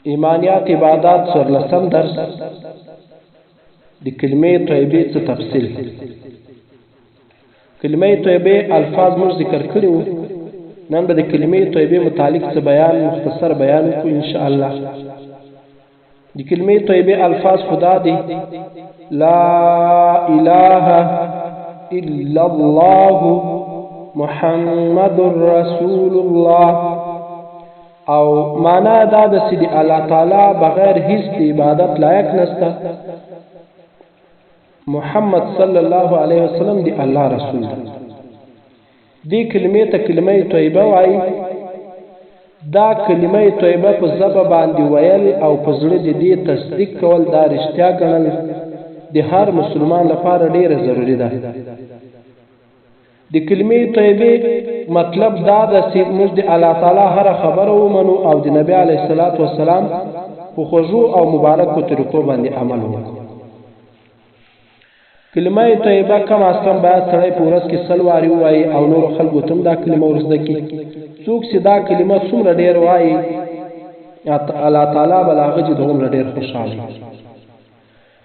ایمانیات عبادات څوارلسم درس د کلمې طیبې څه تفصیل. کلمې طیبې الفاظ موږ ذکر کړي وو، نن به د کلمې طیبې متعلق څه بیان، مختصر بیان وکړو ان شاء الله. د کلمې طیبې الفاظ خدا دي: لا اله الا الله محمد رسول الله. او معنا دا ده چې د الله تعالی بغیر هیڅ د عبادت لایق نشته، محمد صلی الله علیه وسلم د الله رسول دی. دې کلمې ته کلمه طیبه وایي. دا کلمه طیبه په ژبه باندې ویل او په زړه د دې تصدیق کول، دا رښتیا ګڼل د هر مسلمان لپاره ډیره ضروري ده. د کلمې طیبې مطلب دا ده چې موږ د الله تعالی هره خبره ومنو او د نبی علیه الصلاة والسلام په خوږو او مبارکو طریقو باندې عمل وکړو. کلمه طیبه کم از کم باید سړی په ورځ کې 100 وارې ووایي او نورو خلکو ته هم دا کلمه ور زده کړي. څوک چې دا کلمه څومره ډېر وایي، الله تعالی به له هغه چې دغومره ډېر خوشحاله وي.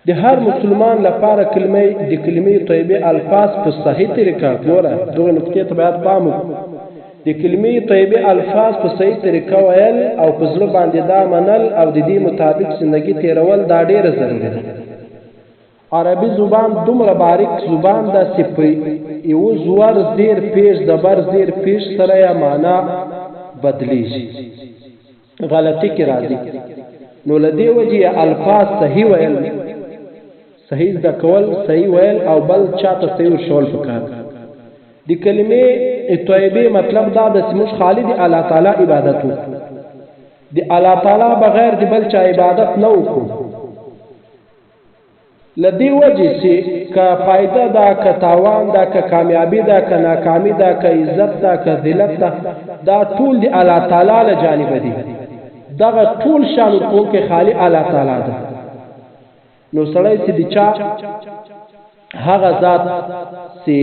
د هر مسلمان لپاره کلمه د کلمې طیبې الفاظ په صحیح طریقه، ګوره دغه نکتې ته باید پام وکړو، د کلمې طیبې الفاظ په صحیح طریقه ویل او په زړه باندې دا منل او د دې مطابق زندگی تیرول دا ډیره ضروري ده. عربي زبان دومره باریک زبان ده چې په یو زور زیر پیش زبر زیر پیش سره یې معنا بدلیږي، غلطي کې راځي. نو له دې وجې الفاظ صحیح ویل، صحیح زده کول، صحیح ویل او بل چاته صحیح ورښول پکار. د کلمې طیبې مطلب دا ده چې موږ خالي د الله تعالی عبادت وکړو، د الله تعالی بغیر د بل چا عبادت نه وکړو. له دې وجې چې که فایده ده، که تاوان ده، که کامیابي ده، که ناکامي ده، که عزت ده، که ذلت ده، دا ټول د الله تعالی له جانبه دي. دغه ټول شان ورکوونکی خالي الله تعالی ده. نو سړی چې د چا هغه ذات چې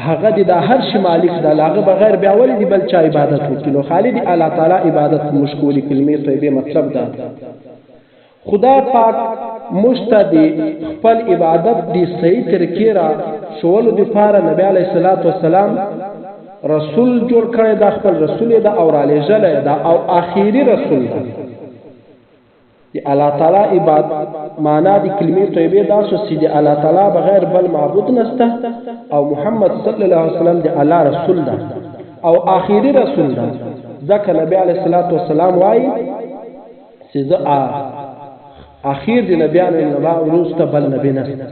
هغه د هر شي مالک ده، له هغه بغیر بیا ولې د بل چا عبادت وکړي؟ نو خالي د الله تعالی عبادت موږ کولي. کلمې طیبې مطلب دا ده. خدای پاک موږ ته د خپل عبادت د صحیح طریقې را ښوولو دپاره نبی علیه الصلاة والسلام رسول جوړ کړی دا، خپل رسول یې ده او رالیږلی ده او آخري رسول ده. د الله تعالی عباد معنا د کلمې طیبې دا سو چې د الله تعالی بغیر بل معبود نشته او محمد صلی الله علیه وسلم د الله رسول ده او آخري رسول ده. ځکه نبی علیه الصلاة والسلام وایي چې زه اخیر د نبیانو یم، ما وروسته بل نبی نشته.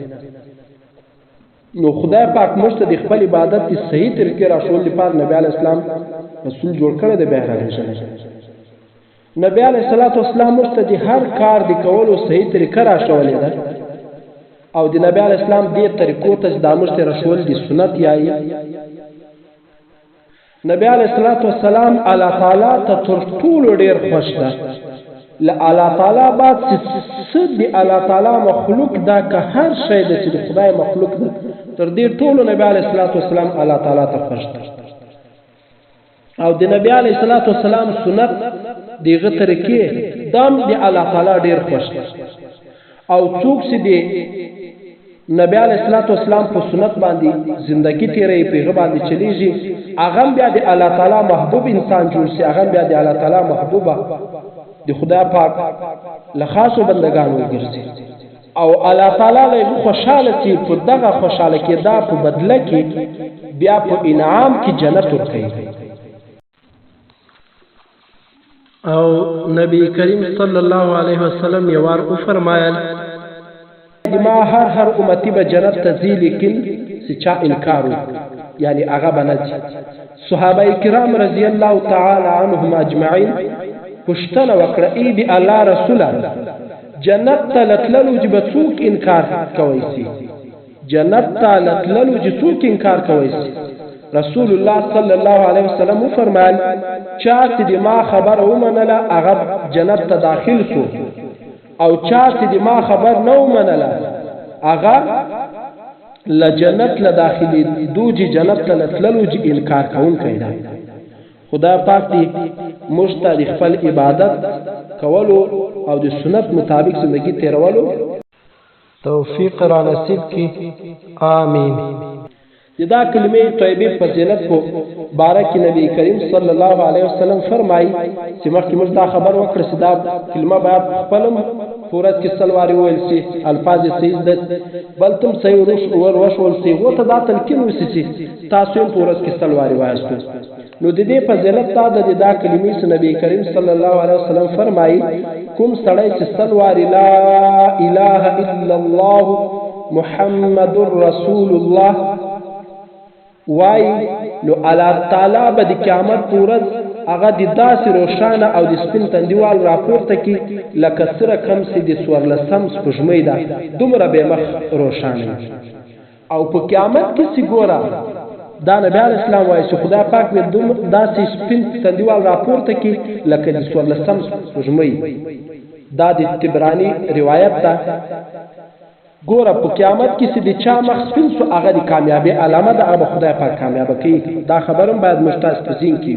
نو خدای پاک موږ ته د خپل عبادت د صحیح طریقې راښولو لپاره نبی علیه السلام رسول جوړ کړی دی، بیا رالیږلی. نبی علیه الصلاة والسلام موږ ته د هر کار د کولو صحیح طریقه راښولې ده او د نبی علیه السلام دې طریقو ته چې دا موږ ته راښول دي سنت یایي. نبی علیه الصلاة والسلام الله تعالی ته تر ټولو ډیر خوښ ده. له الله تعالی بعد چې څه د الله تعالی مخلوق ده، که هر شی ده چې د خدای مخلوق ده، تر دې ټولو نبی علیه الصلاة والسلام الله تعالی ته خوښ ده. او د نبی علیه الصلاة والسلام سنت دغه طریقې دام د الله تعالی ډیر خوښ ده. او څوک چې د نبی علیه الصلاة والسلام په سنت باندې زندگی تیروي، په هغه باندې چلیږي، هغه بیا د الله تعالی محبوب انسان جوړ سي، هغه بیا د الله تعالی محبوبه د خدای پاک له خاصو بندګانو وګرځي او الله تعالی له خوشاله سي. په دغه خوشاله کېدا په بدله کې بیا په انعام کې جنت ورکوي. او نبی کریم صلی الله علیه وسلم یو وار وفرمایل: ما هر هر امتی به جنت ته ځي، لیکن چې چا انکار وکړي یعنی هغه به نه ځي. صحابه کرام رضی الله تعالی عنهم اجمعین پوښتنه وکړه: ای د الله رسوله، جنت ته له تللو چې به څوک انکار کوی سي؟ جنت ته له تللو چې څوک انکار کوی سي؟ رسول الله صلی الله علیه وسلم وفرمایل: چا چې د ما خبره ومنله هغه جنت ته داخل سو، او چا چې د ما خبر نه ومنله هغه له جنت له داخلېدو چې جنت ته له تللو چې انکار کوونکی ده. خدای پاک دې موږ ته د خپل عبادت کولو او د سنت مطابق زندگی تیرولو توفیق را نصیب کی. آمین. د دا کلمې طیبې فضیلت په باره کې نبی کریم صلی الله علیه وسلم فرمایي چې مخکې موږ دا خبر وکړه چې دا کلمه باید خپلم په ورځ کې سل وارې وویل سي، الفاظ یې صحیح زده بل تم صحیح ور وښول سي، هغو ته دا تلقین وسي چې تاسو هم په ورځ کې سل وارې وایاستو. نو د دې فضیلت دا ده د دا کلمې چې نبی کریم صلی الله علیه وسلم فرمایي کوم سړی چې سل وارې لا اله الا الله محمد رسول الله وایي نو الله تعالی به د قیامت په ورځ هغه د داسې روښانه او د سپین تندیوال راپورته کی لکه سره کم سي د څوارلسم سپوږمۍ ده، دومره به مخ روښانه وي. او په قیامت کې سی ګوره دا نبی علیه السلام وایي چې خدای پاک به داسې سپین تندیوال راپورته کی لکه د څوارلسم سپوږمۍ. دا د طبراني روایت ده. ګوره په قیامت کې چې د چا مخ سپین سو هغه د کامیابی علامه ده، هغه به خدای پاک کامیابه کوي. دا خبر هم باید موږ تاسو په ذهن کې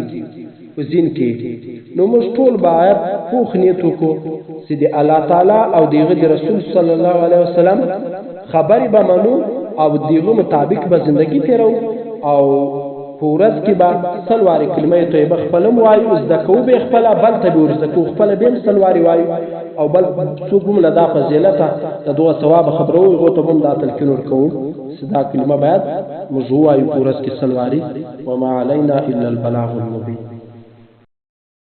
په ذهن کې. نو موږ ټول باید پوخ نیت وکړو چې د الله تعالی او د هغه د رسول صلی الله علیه وسلم خبرې به منو او د هغه مطابق به زندگی تیرو او په ورځ کې به سل وارې کلمه طیبه خپل هم وایو، زده کوو به یې خپله، بل ته به ور زده کوو، خپله به هم سل وارې وایو او بل څوک هم له دا فضیلته د دغه ثوابه خبروو، هغو ته به هم دا تلقین ورکوو چې دا کلمه باید موږ ووایو په ورځ کې سل وارې. وما علینا الا البلاغ المبین.